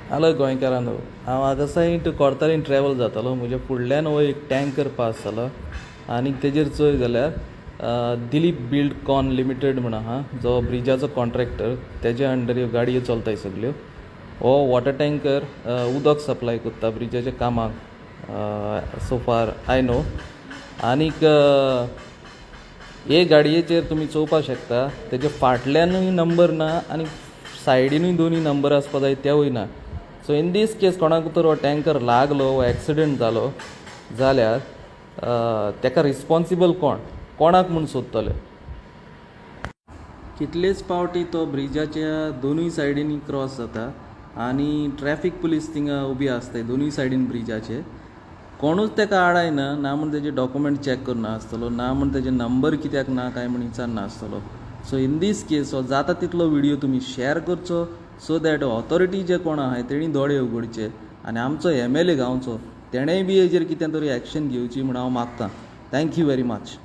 Hello गोंयकारांनो, हांव आगासाई two कोर्तारीन travel जातालो. म्हज्या फुडल्यान हो एक टँकर पास जालो आनी तेजेर चोय जाल्यार दिलीप बिल्ड कॉन लिमिटेड म्हण आहा, जो ब्रिजाचो कॉन्ट्रॅक्टर, तेज्या अंडर ह्यो गाडयो चलताय सगल्यो. हो वॉटर टँकर उदक सप्लाय करता ब्रिजाच्या कामाक, सो फार I know. आनीक हे गाडयेचेर तुमी चोवपाक शकता, तेजे फाटल्यानूय नंबर ना आनी सायडीनूय दोनूय नंबर आसपा जाय, तेवूय ना. सो इन दीस केस कोणाक तर हो टँकर लागलो वो एक्सिडंट जालो जाल्यार तेका रिस्पोन्सिबल कोण, कोणाक म्हूण सोदतले? कितलेच पावटी तो ब्रिजाच्या दोनूय सायडींनी क्रॉस जाता आनी ट्रॅफीक पुलीस थिंगा उबी आसताय दोनूय सायडीन ब्रिजाचे. कोणूच तेका आडायना ना म्हूण तेजे डॉक्युमेंट चॅक करून आसतलो ना म्हूण तेजे नंबर कित्याक ना काय म्हूण विचारना आसतलो. सो इन दीस केस हो जाता तितलो व्हिडियो तुमी शॅर करचो, सो that authority जे कोण आहाय तेणी दोळे उगडचे आनी आमचो एमएलए गांवचो तेणेय बी हेजेर कितें तरी एक्शन घेवची म्हूण हांव मागतां. Thank you very much.